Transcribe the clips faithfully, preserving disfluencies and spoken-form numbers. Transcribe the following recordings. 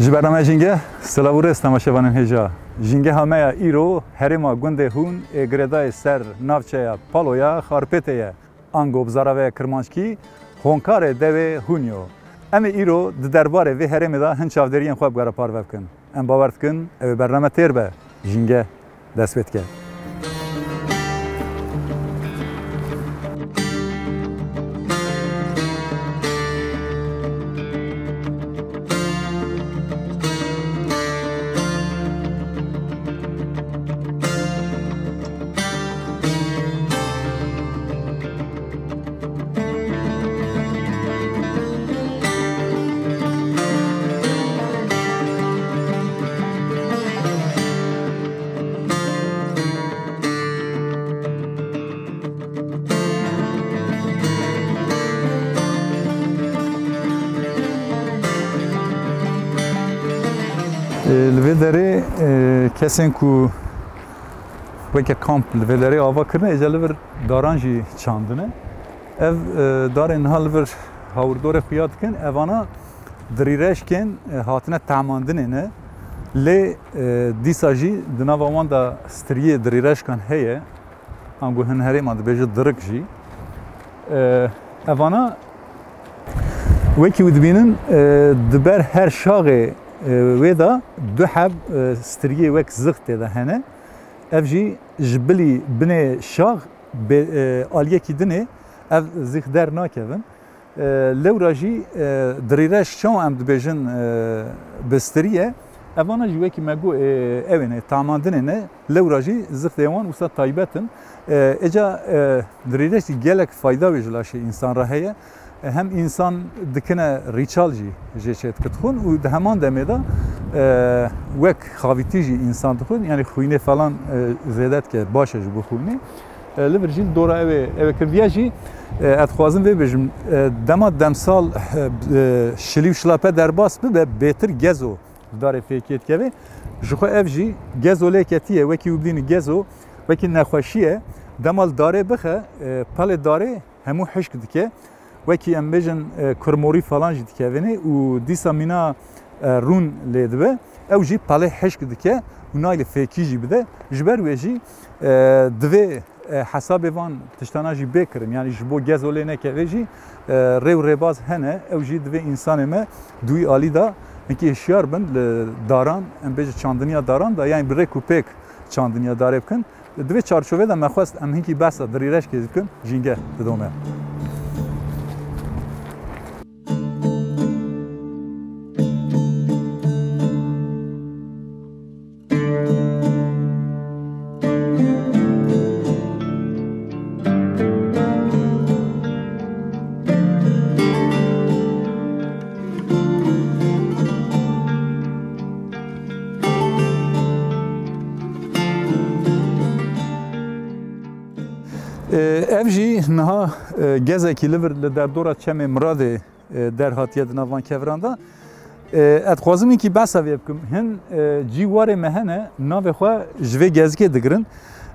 Ji bernameya Jînge, silav û rêz temaşevanên hêja. Jîngeha me ya îro herêma gundê Hûn ê girêdayê ser navçeya Paloya Xarpêtê ye. Ango bi zaravê kirmanckî, honkarê dewê Hûn yo. Em ê îro di derbarê vê herêmê de hin çavdêriyên xwe bi we re parve bikin. Em bawer dikin, ew ê bername têr be. Jînge dest pê dike. Li vê derê, e, kesên ku weke kamp li vê derê ava kirine, êca li vir daran jî çandine. Ev, e, darên niha li vir hawirdorê xuya dikin. Evana dirîreşkên, e, hatine temandinê ne. Lê, e, dîsa jî di nava wan de striyê dirîreşkan heye. Ango hin herêma dibêje dirik jî. E, evana wekî wî dibînin, e, di ber her şaxê, e, wê de du heb, e, striyê wek zix tê de hene. Ev jî ji bilî binê şax bê, e, aliyekî din ê, ev zîx dernakevin. E, lewra jî, e, dirîreş çawa em dibêjin, e, bi striyê, evana jî wekî me got, e, ew ê ne, tamandinê ne, lewra jî zixdê wan wisa taybet in. E, êca, e, dirîreş jî gelek fayda wê ji laşê însan re heye. E, hem însan dikine rîçal jî jê çê dike dixwin û di heman demê de, e, wek xavîtî jî însan dixwin, yanî xwînê falan, e, zêde dike, baş e ji bo xwînê. E, li vir jî li dora ew ê, ew ê kirdiye jî, e, ez dixwazim vê bêjim, e, dema demsal, e, e, şilî û şilape derbas bibe, bêtir gezo li darê fêkê dikeve. Ji xwe ev jî gezo lê ketiye, wekî wî bidînî gezo, wekî nexweşî ye. Dema li darê bixe, e, pelê darê hemû hişk dike. Wekî em bêjin, e, kurmorî falan jî dikevêne û dîsa mîna, e, rûn lê dibe. Ew jî pelê hişk dike û naylê fêkî jî bide. Ji ber wê jî, e, divê, e, hesabê van tiştana jî bê kirin. Yanî ji bo gezo lê nekeve jî, e, rê û rêbaz hene. Ew jî divê însanê me di wî alî de hinkî hişyar bin li daran, em bêjin çandiniya daran de, yanî bi rêk û pêk çandiniya darê bikin. Di vê çarçovê de me xwest em hinkî behsa dirîreşkê bikin, jînge didome. E, ev jî niha, e, gezekî li vir li derdora Çemê Miradê, e, derhatiye di nav van keviran de. E, ez dixwazim hinkî behsa vê bikim. Hin, e, cî warê me hene, navê xwe ji vê gezikê digirin.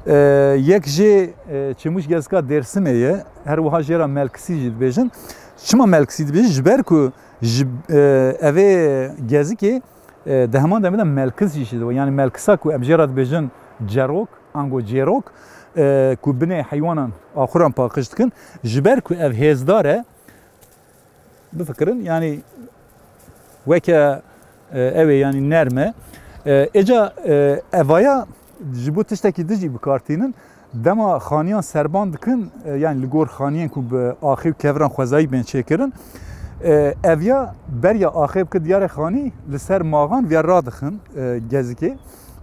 E, yek jê, e, Çemûç gezika Dêrsimê ye, her wiha jê re Melkisî jî dibêjin. Çima Melkisî dibêjin? Ji ber ku ji, e, evê gezikê, e, di heman demê de melkis jî şidibe. Yanî melkisa ku em jê re dibêjin cerok, ango cêrok, e, ku binê heywanan, axuran paqij dikin. Ji ber ku ev hêzdar e, bifikirin, yanî weke, e, ew ê, yanî nerm e. E, êca, e, evaya ji bo tiştekî din jî bi kar tînin. Dema xaniyan serban dikin, e, yanî li gor xaniyên ku bi axê û keviran xwezayî bên çêkirin, e, eviya beriya axê bike diyarê xanî li ser maxan viya radixin, e, gezikê.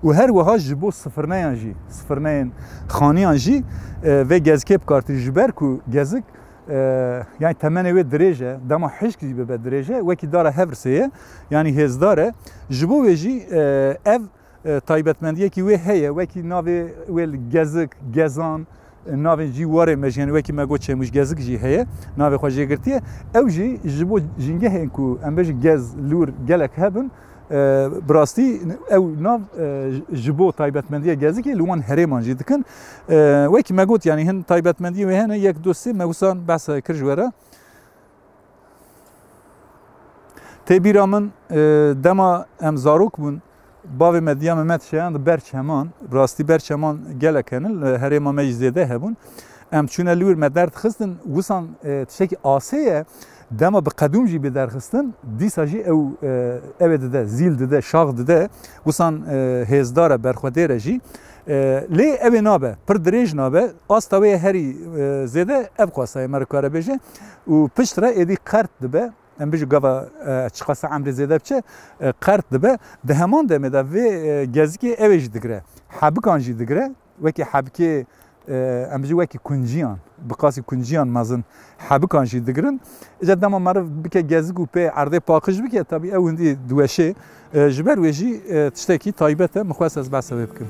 Û her wiha ji bo sifirneyan jî, sifirneyên xaniyan jî, e, vê gezikê bi kar tînin ji ber ku gezik, e, yanî temenê wê dirêj e, dema hişk jî bibe dirêj e, wekî dara hevrsê ye, yanî hêzdar e. Ji bo wê jî, e, ev, e, taybetmendiyekî wê heye, wekî navê wê li gezik, gezan, e, navên cî warê me jî, yanî wekî me got Çemûç gezik jî heye, navê xwe jê girtiye. Ew jî ji bo jîngehên ku em bêjin gez, lûr gelek hebin, e, bi rastî ew nav, e, ji bo taybetmendiya gezikê li wan herêman jî dikin. E, wekî me got, yanî hin taybetmendiyê wê hene, yek du sê me wisa behsa kir ji we re. Tê bîra min, e, dema em zarok bûn, bavê me diya me me dişeyand ber çeman, bi rastî ber çeman gelek hene, li herêma me jî zêde hebûn. Em çûne li wir me derdixistin, wisan, e, tiştekî asê ye, dema bi qedûm jî bê derxistin, dîsa jî ew, e, ew ê dide, zîl dide, şax dide, wisan, e, hêzdar e, berxwedêr e jî. E, lê ew ê nabe, pir dirêj nabe, asta wê ye herî, e, zêde ev qasa ye, me re kare bêje. Û piştre êdî qert dibe, em bijî gava, e, çiqasa emrê zêde biçe, e, qert dibe. Di heman demê de vê, e, gezikê ew ê jî digire. Hebikan jî digire. Wekî hebikê, e, em bijî wekî kunciyan, bi qasî kunciyan mezin hebikan jî digirin. Îca dema meriv bike gezik û pê erdê paqij bike, tabî ew hindî diweşê. E, ji ber wê jî, e, tiştekî taybet e, min xwest ez behsa wê bikim.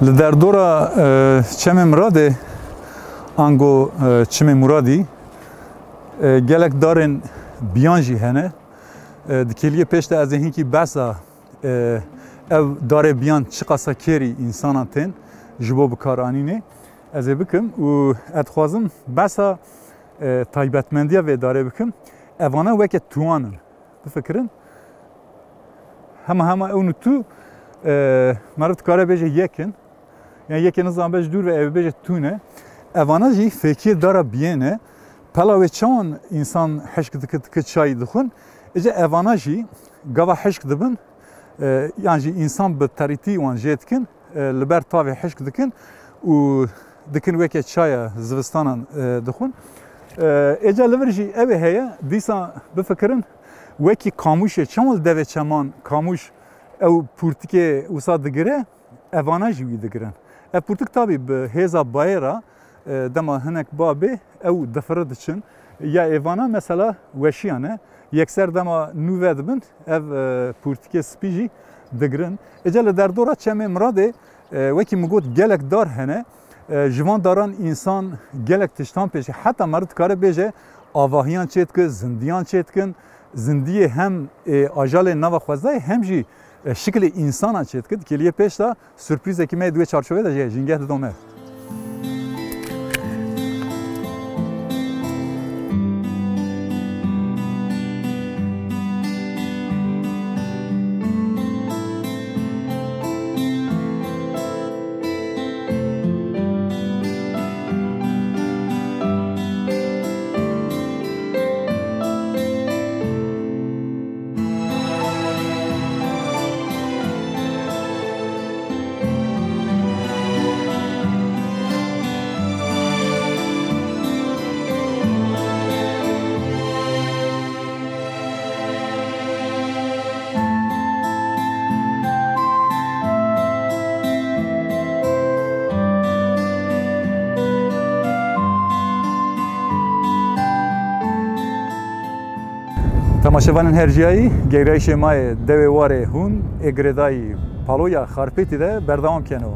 Li derdora, e, Çemê Miradê, ango, e, Çimê Muradî, e, gelek darên biyan jî hene. E, di kêliyê pêş de ez ê hinkî behsa, e, ev darê biyan çiqasa kêrî însanan tên ji bo bikaranînê ez ê bikim û ez dixwazim behsa, e, taybetmendiya vê darê bikim. Evana weke tuwan in. Bifikirin. Hema hema ew nû tu, e, meriv dikare bêje yek in. Yan yekê nizan be ji dûr ve ew bêje tune. Evana jî fêkiyê dara biyê ne. Pela wê çawan însan hişk dike, dike çay dixwin. Îca evana jî gava hişk dibin, e, yan jî însan bi terîtî wan jê dikin, e, li ber tavê hişk dikin û dikin weke çaya zivistanan, e, dixwin. E, êca li vir jî ew ê heye, dîsa bifikirin, wekî kamûşê, çawan li devê çeman kamûş ew pûrtikê wisa digire, evana jî wî digirin. Ev pûrtik tabî bi hêza bayê re, e, dema hinek ba bê, ew difire diçin. Ya êvana mesela weşiyan e. Yekser dema nû vedibin, ev, e, pûrtikê spî jî digirin. Êca li derdora Çemê Miradê, e, wekî min got gelek dar hene. E, ji van daran însan gelek tiştan pêşî. Heta meriv dikare bêje avahiyan çêdike, zindiyan çêdikin. Zindiyê hem, e, ajalê nava xwezayê hem jî, e, şikilê însana çêdike. Di kêliyê pêş de surprîzekî me yê di wê çarçovê de jê ye. Jîngeh didome. Şivanên herciyayî, geyrayîşê me yê dewê warê hûn ê girêdayî Paloya Xarpêtî de berdewam keno.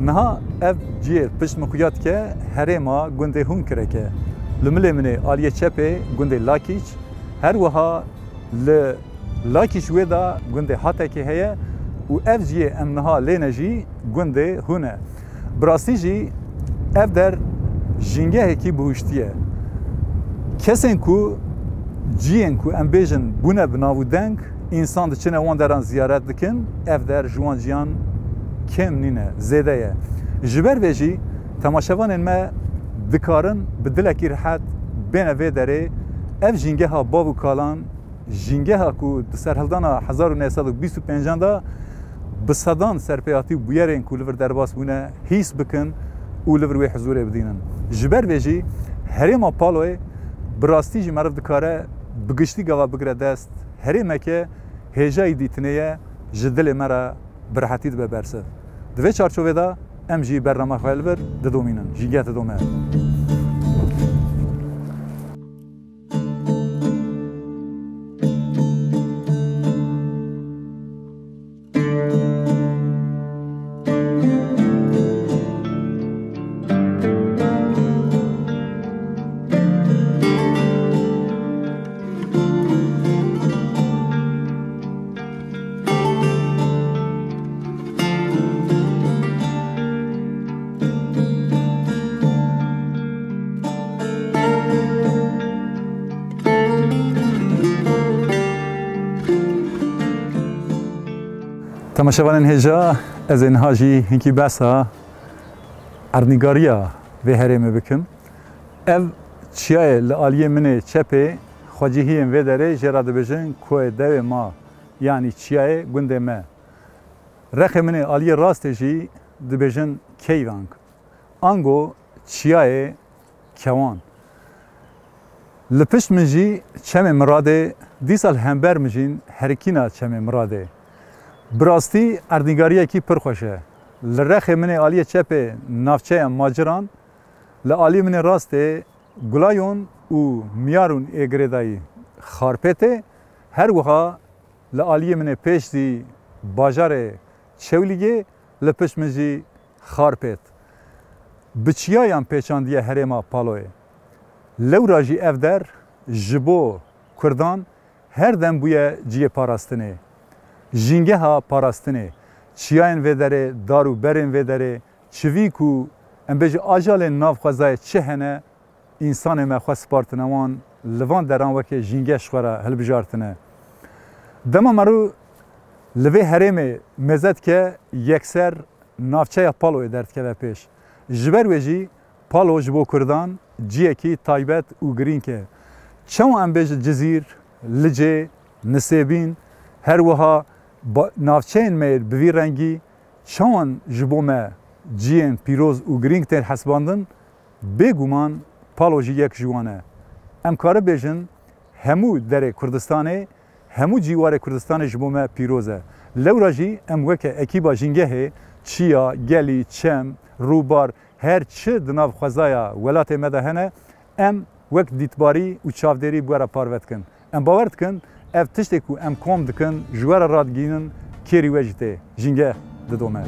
Niha ev cihê pişt min xuya dike herêma gundê hûn kireke. Li milê min ê aliyê çepê gundê Lakîç, her wiha li Lakîç wê de gundê Hatekê heye û ev cihê em niha lê ne jî gundê hûn e. Bi rastî jî ev der jîngehekî bihuştî ye. Kesên ku ciyên ku em bêjin bûne bi nav û deng, însan diçine wan deran ziyaret dikin, ev der ji wan ciyan kêm nîne, zêde ye. Ji ber vê jî temaşevanên me dikarin bi dilekî rihet bêne vê derê. Ev jîngeha bav û kalan, jîngeha ku di serhildana hezar û neh sed û bîst û pêncan de bi sedan serpêhatî û bûyerên ku li vir derbas bûne hîs bikin û li vir wê huzûrê bidînin. Ji ber vê jî herêma Paloyê bi rastî jî meriv dikare bi giştî gava bigire dest. Herêmeke hêjayî dîtinê ye, ji dilê me re bi rehetî dibe bersiv. Di vê çarçovê de em jî bernama xwe li vir didomînin. Jîngeh didome. Temaşevanên hêja, ez ê niha jî hinkî behsa erdnîgariya vê herêmê bikim. Ev çiyayê li aliyê min ê çepê, xwecihiyên vê derê jê re dibêjin Koyê Dewê Ma, yanî çiyayê gundê me. Rexê min ê aliyê rastê jî dibêjin Keyvang, ango çiyayê kewan. Li pişt min jî Çemê Miradê, dîsa li hember min jîn herikîna Çemê Miradê. Bi rastî erdnîgariyekî pir xweş e. Li rexê min ê aliyê çepê navçeya Maciran, li aliyê min ê rastê Gulayon û Miyarûn ê girêdayî Xarpêtê, her wiha li aliyê min ê pêş zî bajarê Çewlîgê, li pişt min jî Xarpêt. Bi çiyayan pêçandiye herêma Paloyê. Lewra jî ev der ji bo Kurdan her dem bûye cihê parastinê. Jîngeha parastinê. Çiyayên vê derê, dar û berên vê derê, çivî ku em bêjin ajalên nav xwezayê çi hene, însanê me xwe spartine wan, li van deran weke jîngeh ji xwe re hilbijartine. Dema mero li vê herêmê mêze dike, yekser navçeya Paloyê derdikeve pêş. Ji ber wê jî Palo ji bo Kurdan ciyekî taybet û girîng e. Çawa em bêjin Cizîr, Licê, Nisêbîn, her wiha ba-, navçeyên me yê bi vî rengî çawan ji bo me ciyên pîroz û girîng tên hesibandin, bêguman Palo jî yek ji wan e. Em kare bêjin, hemû derê Kurdistanê, hemû cîwarê Kurdistanê ji bo me pîroz e. Lewra jî em weke ekîba jîngehê, çiya, gelî, çem, rûbar, her çi di nav xwezaya welatê me de hene, em wek dîtbarî û çavdêrî bi we re parve dikin. Em bawer dikin, ev tiştê ku em kom dikin, ji we re radigihînin, kêrî we jî tê. Jîngeh didome.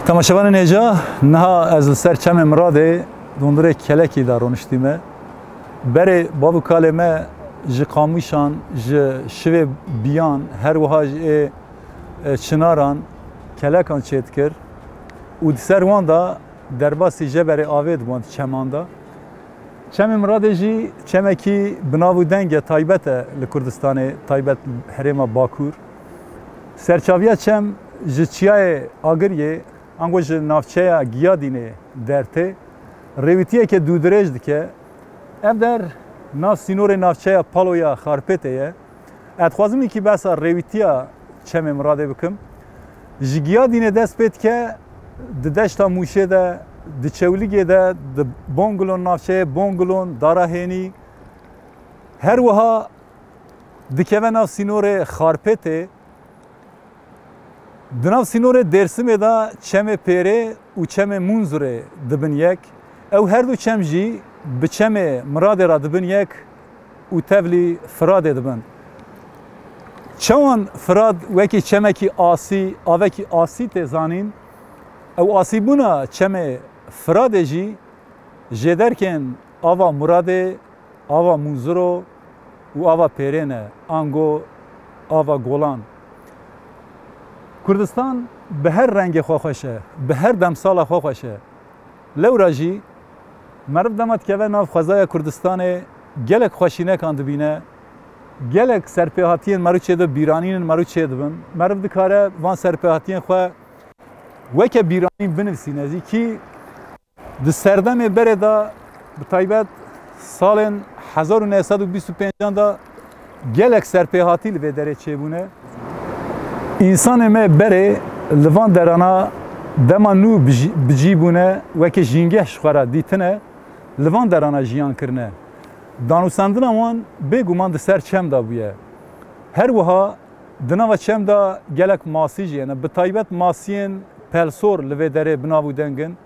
Temaşevanên hêja, niha ez li ser Çemê Miradê, dondirê Kelekî de roniştîme. Berê bav û kalê me ji qamûşan, ji şivê biyan, her wiha ji ê, e, çinaran kelekan çêdikir û di ser wan de derbasî jeberê avê dibûn di çeman de. Çemê Miradê jî çemekî bi nav û deng e, taybet e li Kurdistanê, taybet herêma Bakur. Serçaviya çem ji çiyayê Agiriyê, ango ji navçeya Giyadînê dertê, rêwîtiyeke dûdirêj dike. Ev der nav sînorê navçeya Paloya Xarpêtê ye. Ez dixwazim wekî behsa rêwîtiya Çemê Miradê bikim. Ji Giyadînê dest pê dike, di deşta Mûşê de, di Çewligê de, di Bongilon, navçeyê Bongilon, Darahênî, her wiha dikeve nav sînorê Xarpêtê. Di nav sînorê Dêrsimê de çemê Pêrê û çemê Munzurê dibin yek. Ew her du çem jî bi çemê Miradê re dibin yek û tevlî Firadê dibin. Çawan Firad wekî çemekî asî, avekî asî tê zanîn, ew asîbûna çemê Firadê jî jêderkên ava Muradê, ava Munzuro û ava Pêrê ne, ango ava Golan. Kurdistan bi her rengê xwe xweş e, bi her demsala xwe xweş e. Lewra jî meriv dema dikeve nav xwezaya Kurdistanê, gelek xweşînekan dibîne, gelek serpêhatiyên meriv çêdibin, bîranînên meriv çêdibin. Meriv dikare van serpêhatiyên xwe weke bîranîn binivîsîne jî, kî di serdemê berê de, bi taybet salên hezar û neh sed û bîst û pêncan de gelek serpêhatî li vê derê çêbûne. Însanê me berê li van derana dema nû bi cî, bi cî bûne, weke jîngeh ji xwe re dîtine, li van derana jiyan kirine. Danûstendina wan bêguman di ser çem de bûye. Her wiha di nava çem de gelek masî jî hene. Bi taybet masiyên pelsor li vê derê bi nav û deng in.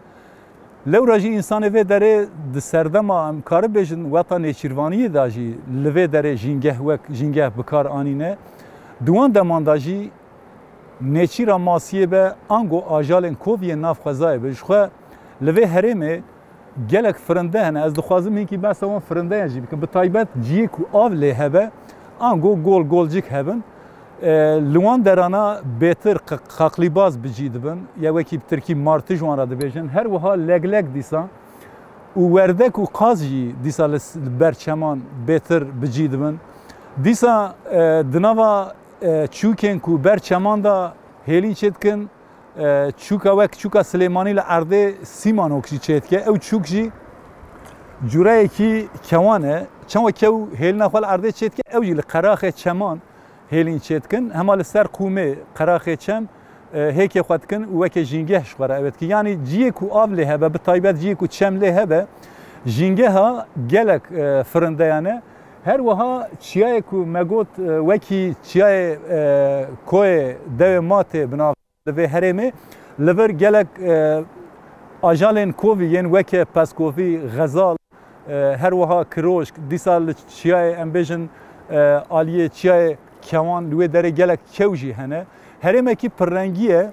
Lewra jî însanê vê derê di serdema, em karin bêjin, weta nêçîrvaniyê de jî li vê derê jîngeh wek jîngeh bi kar anîne. Di wan deman de jî nêçîra masiyê be, ango ajalên koviyên nav xwezayê be. Ji xwe li vê herêmê gelek firinde hene. Ez dixwazim hinkî behsa wan firindeyan jî bikim. Bi taybet ciyê ku av lê hebe, ango gol, golcik hebin. E, li wan derana bêtir q-, qaqlîbaz bi cî dibin. Ya wekî bi tirkî martij wan re dibêjin. Her wiha leglek dîsa û werdek û qaz jî dîsa li s-, li ber çeman bêtir bi cî dibin. Dîsa, e, di nava, e, çûkên ku ber çeman de hêlîn çêdikin, e, çûka wek çûka Silêmanî li erdê Sîmanok jî çêdike. Ew çûk jî cûreyekî kewan e. Çawa kew hêlina xwe li erdê çêdike, ew jî li qeraxê çeman hêlîn çêdikin. Hema li ser qûmê qeraxê çem, e, hêkê xwe dikin û weke jîngeh ji xwe re ew ê dikin. Yanî ciyê ku av lê hebe, bi taybet ciyê ku çem lê hebe, jîngeha gelek, e, firindeyan e. Her wiha çiyayê ku me got, e, wekî çiyayê, e, koyê dewê Matê bi nav li vê herêmê, li vir gelek, e, ajalên kovî yên weke pezkovî, xezal, e, her wiha kiroşk, dîsa li çiyayê, em bêjin, e, aliyê çiyayê Kewan, li wê derê gelek kew jî hene. Herêmekî pirrengî ye.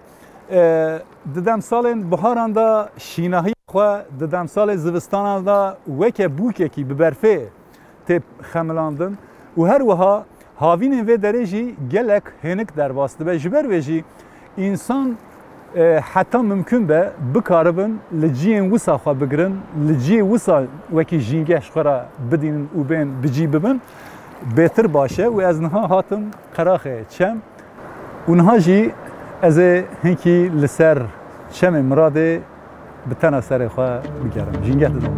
E, di demsalên biharan de şînahiya xwe, di demsalên zivistanan de weke bûkekî bi berfê tê xemilandin û her wiha havînên vê derê jî gelek hênik derbas dibe. Ji ber wê jî însan, e, heta mimkun be bikaribin li ciyên wisa xwe bigirin, li ciyê wisa wekî jîngeh ji xwe re bidînin û bên bi cî bibin, bêtir baş e. Û ez niha hatim qeraxê çem û niha jî ez ê hinkî li ser çemê Miradê bi tena serê xwe bigerim. Jîngeh didim.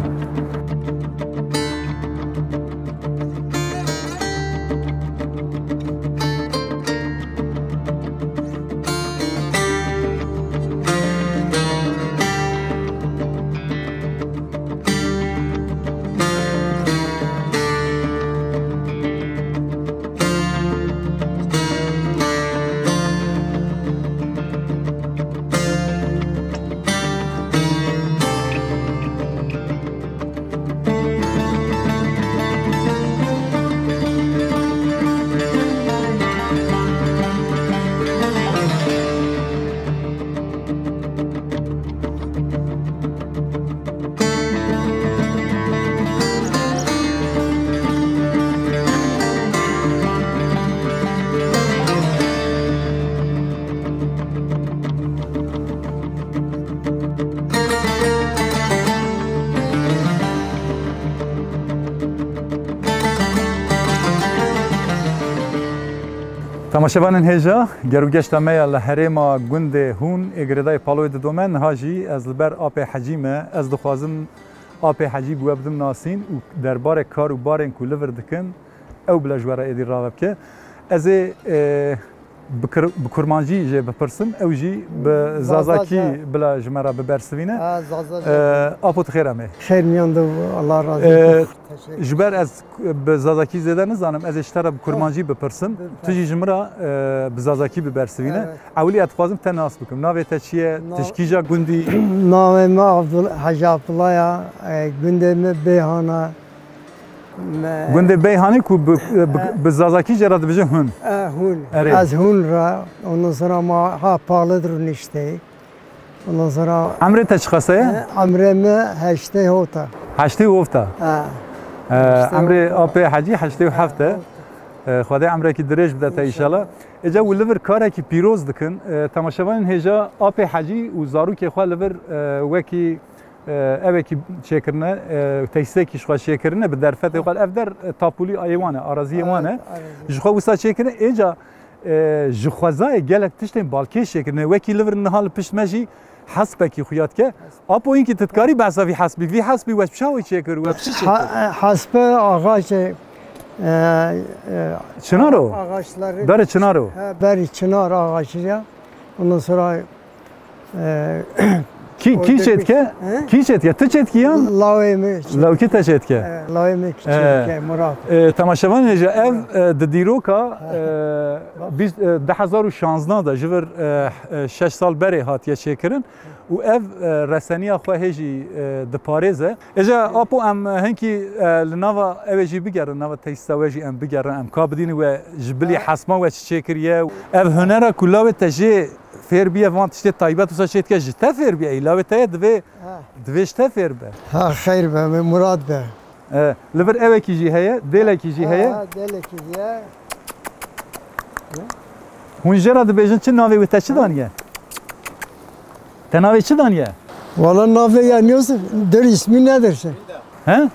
Temaşevanên hêja, ger û geşta me ya li herêma gundê Hûn ê girêdayî Paloyê didome, niha jî ez li ber Apê Hecî me. Ez dixwazim Apê Hecî bi we bidim nasîn û derbarê kar û barên ku li vir dikin, ew bila ji we re êdî rave bike. Ez ê, e, bi kir-, bi kurmancî jê bipirsim, ew jî bi zazakî Zazakî. Bila ji me re bibersivîne. Ha, Zaza jê. E, Apo, tu xêr amê. Xêr miyan de bû, Allah razî E, olsun. Teşekkür. Ji ber ez bi zazakî zêde nizanim, ez ê ji te re bi kurmancî bipirsim. Bipir. Tu jî ji min re, e, bi zazakî bibersivîne. Evet. Ewilî ez dixwazim te nas bikim. Navê te çi ye? Na- Tu ji kîja gundî? Navê me Abdul-, Hecî Abdullah ya. E, gundê me Beyhana. Me- Gundê Beyhanê ku bi, bi, E. bi zazakî jê re dibêje Hun. E, Hun. Erê. Ez Hun re. Ondan sonra ma ha Palıdır işte. Ondan sonra Emrê te çiqas e? E, emrê me heştê heft e. Heştê heft e? Ha. E, Heştê emrê heft. Apê Hecî heştê heft e. Ha, heft. E, Xwedê emrekî dirêj bide te înşallah. Înşallah. Êca û li vir karekî pîroz dikin. E, temaşevanên hêja Apê Hecî û zarokê xwe li vir, e, wekî, e, evekî çêkirine, e, tesîsekî ji xwe çêkirine bi derfetê xwe. Ev der, e, tapûlî ayê wan e, araziyê wan e. Evet, arazî. Ji xwe wisa çêkirine. Êca E, ji xwezayê gelek tiştên balkêş çêkirine. Wekî li vir niha li pişt me jî hespekî xuya dike. Apo, înkî tu dikarî behsa vî hespî? Vî hespî we çawa çêkir? We çi çêkir? Ha-, e, hespe ağaç, e, e, Çinar o? ağaçları Berê çinar o? He, berî çinar ağaçı ya. Ondan sonra E, Kî, kî çêdike? He? Kî çêdike? Tu çêdikî yan? Lawê me çêdike. Lawkî te çêdike? E, lawê me çêdike, Murat. E, temaşevanê hêja, ev, e, di dîroka, e, bîst, e, du hezar û şazdeh de ji vir, e, e, şeş sal berê hatiye çêkirin û ev, e, reseniya xwe hê jî, e, diparêze. Êca Apo, em, e, hinkî, e, li nava ew ê jî bigerin, nava tesîsa we jî em bigerin, em ka bidînin we ji bilî hesma we çi çêkiriye. Ev hunera ku lawê te jê fêr bîye, van tiştê taybet wisa çê dike, ji te fêr bîye, ê lawê te ye, divê, Ha. divê ji te fêr be. Ha, xeyr be, me murad be. E, li vir ewekî jî heye, dêlekî jî heye. Ha, dêlekî jî heye. Hûn jê re dibêjin çi, navê wê te çi daniye? Te navê çi daniye? Valla navê ya niyozim, der ismi nedir sen? He?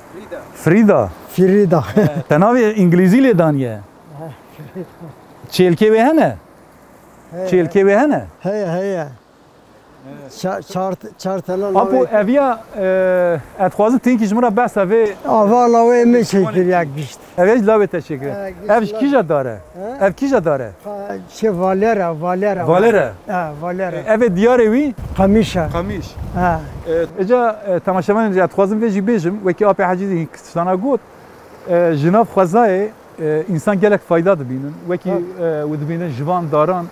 Frida. Frida. Te navê îngilîzî lê daniye? Çêlkê wê hene? Heye. Çêlkê wê hene? Heye, heye. Ça-, çar, çar tane Apo, lawê. Eviya, e, ez dixwazim tênkî ji min re behsa vê. Ava lawê min çêkiriya gişt. Ev ê ji lawê te çêkiriye. E, gişt Ev ji lawê. Kîja dar e? He? Ev kîja dar e? Ka-, şey, Valera, Valera. Valera? Ha, Valera. E, ev ê diyarê wî? Qamîş e. Qamîş. Ha. E, êca, e, temaşevanên, ez dixwazim vê jî bêjim, wekî Apê Hecî jî tiştana got, e, ji nav xwezayê e, însan gelek fayda dibînin. Wekî, Tabii. e, û dibînin ji van daran,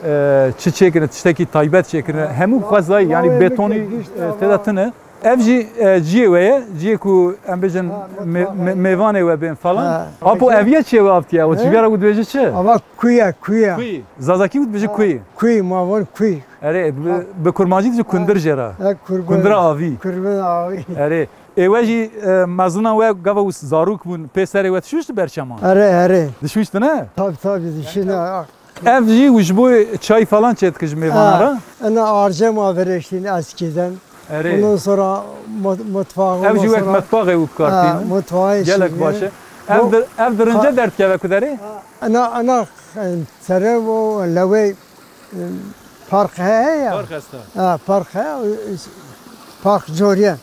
e, çi çêkirine, tiştekî taybet çêkirine. Ha, Hemû va-, xwezayî, yanî lawê min betonî, kir, gişt e, tê de tine. Ev jî, e, ciyê we ye, ciyê ku em bêjin Ha, me-, mutfağı me-, me-, mêvanê we bên falan. Ha. Apo, ev ye çê we avtiye, o Ha? çigara û dibêje çi? Ava kuya, kuya. Kuy. Zazakî û dibêje Ha, kuy. Kuy, ma van kuy. Erê, bi, Ha. bi kurmancî dibêje kundir jê re. Ha, kurban. Kundira avî. Kurban avî. Erê. Ê we jî, e, mezina we gava û zarok bûn, pê serê we dişûşt ber çeman? Erê, erê. Dişûşt ne? Tabii, tabii, dişîne. Ev jî û ji bo çay falan çêdike ji mêvana Ha, re? Ena arcê ma vereştîn eskiden. Erê. Ondan sonra mut-, mutfağı, Ev jî ondan wek sonra metbaxê û bi kar Ha, tînin. Mutfağı Gelek şimdi. Baş e. Ev Bu dir-, ev dirince Ha. derdikeve ku derê? Ha, ena, ena, e, sere o lewê Park heye ya. Park hesta. Ha, park heye, park coriye.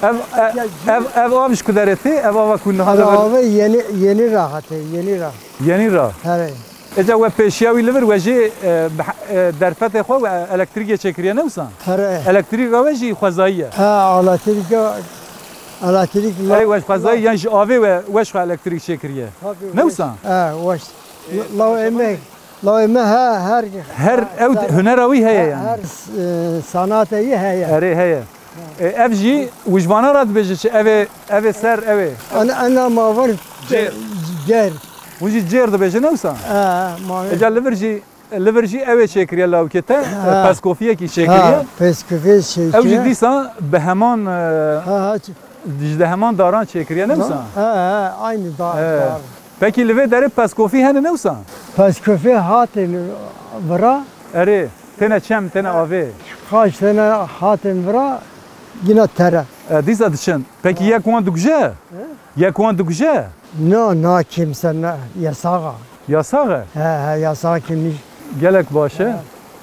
Ev, e, Ya, ev, ev av ji ku derê tê, ev ava ku niha Ev de ver- ava yeni, yeni rahatı, yeni rahat. Yeni ra. Herê. Êca we pêşiya wî li vir we jî, e, bi he-, e, derfetê xwe we elektrîkê çêkiriye, ne wisa? Herê. Elektrîka we jî xwezayî ye. Ha, elektrîka, elektrik la- Ey, we xwezayî, Ha. yan ji avê we, we ji xwe elektrîk çêkiriye. Tabii, Ne weş. wisa? Ha, weş. La, la emek. Lawê me he, her Her ew her, hunera wî heye her, yani. her, e, sanatê yî heye. Erê heye. E, ev jî wijvana re dibêje çi? Ev ê, ev ê ser, ev ê. Ana, ana ma var Cêr. Cêr. Hûn jî cêr dibêje, ne wisa? E, ma Êca li vir jî, li vir jî ew ê çêkiriye lawikê te, Ha. peskofiyekî çêkiriye. Ha, peskofiyê çêkiriye. Ew jî dîsa bi heman, e, Ha, ha, ç- Ji de heman daran çêkiriye, ne wisa? Ha, ha, aynı da-, He. dar. Pekî li vê derê peskofî hene, ne wisa? Peskofî hatin vira. Erê, têne çem, têne Ha. avê. Kaç tane hatin vira, yine tere. E, dîsa diçin. Pekî Ha. yek wan dikuje? He? Yek wan dikuje? No, na kimse, na, yasağa. Yasax e? He, he, yasax kimliği. Gelek baş e. He.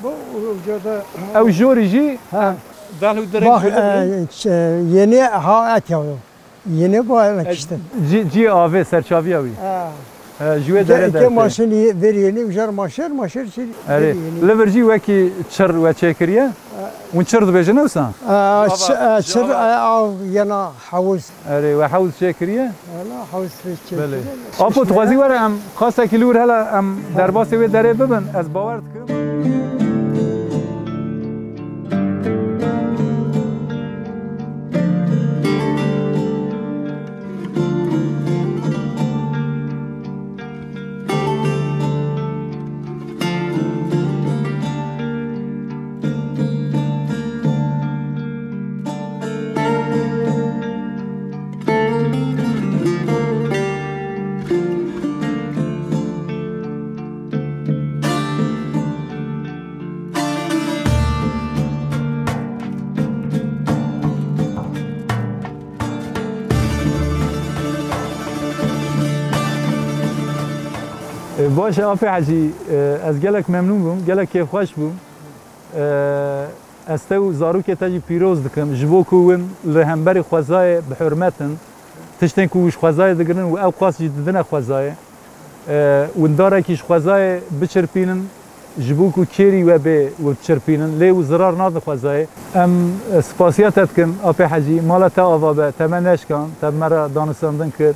Bu ucada. Ew jorî jî. He. Dal û direk. Bak, e, ç-, yeni ha et ya. Yeni bu eve işte. Cî, cî avê serçaviya wî. He. He, ji wê derê dertê. Maşin ver yeni, ucar maşer, maşer şey. Erê, ver yeni. Li vir jî wekî çir we çêkiriye. Hûn çir dibêjin, ne wisa? E, ç-, e, çir, e, av yena havuz. Erê, we hewz çêkiriye? Wela hewz çêkiriye. Belê. Apo, dixwazî were em qasekî li wir hele em derbasê wê derê bibin, ez bawer dikim. E, baş e, Apê Hecî, e, ez gelek memnûn bûm, gelek kêfxweş bûm. E, ez te û zarokê te jî pîroz dikim, ji bo ku hûn li hemberî xwezayê bi hurmet in, tiştên ku ji xwezayê digirin û ew qas jî didine xwezayê. E, windarekî ji xwezayê biçirpînin, ji bo ku kêrî we bê û biçirpînin, lê û zirar nadin xwezayê. Em, e, spasiya te dikin, Apê Hecî, mala te ava be, te me neşkan, te bi me re danûstandin kir.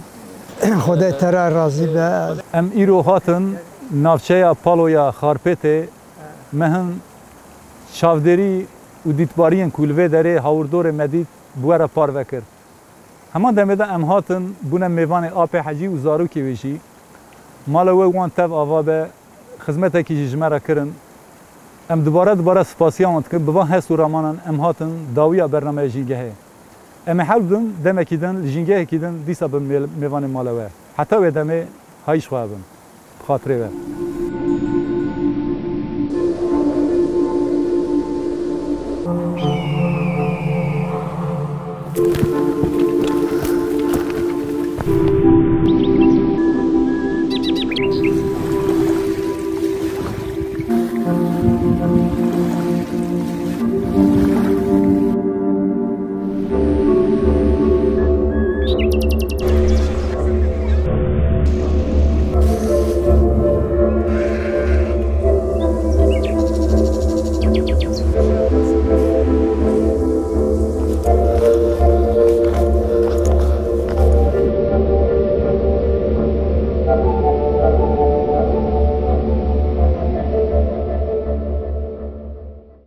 Xwedê te re razî be. Em îro hatin navçeya Paloya Xarpêtê, me hin çavdêrî û dîtbariyên ku li vê derê hawirdorê me dît, bi we re parve kir. Hema demê de em hatin, bûne mêvanê Apê Hecî û zarokê wê jî. Mala we wan tev ava be, xizmetekî jî ji me re kirin. Em dubare dubare spasiya wan dikin, bi van hest û remanan em hatin dawiya bernameya Jîngehê. Em ê hewl bidin, demekî din, li jîngehekî din dîsa bin mêl-, mêvanê mala we. Heta wê demê, hayîş xwe hebin. Bi xatirê we.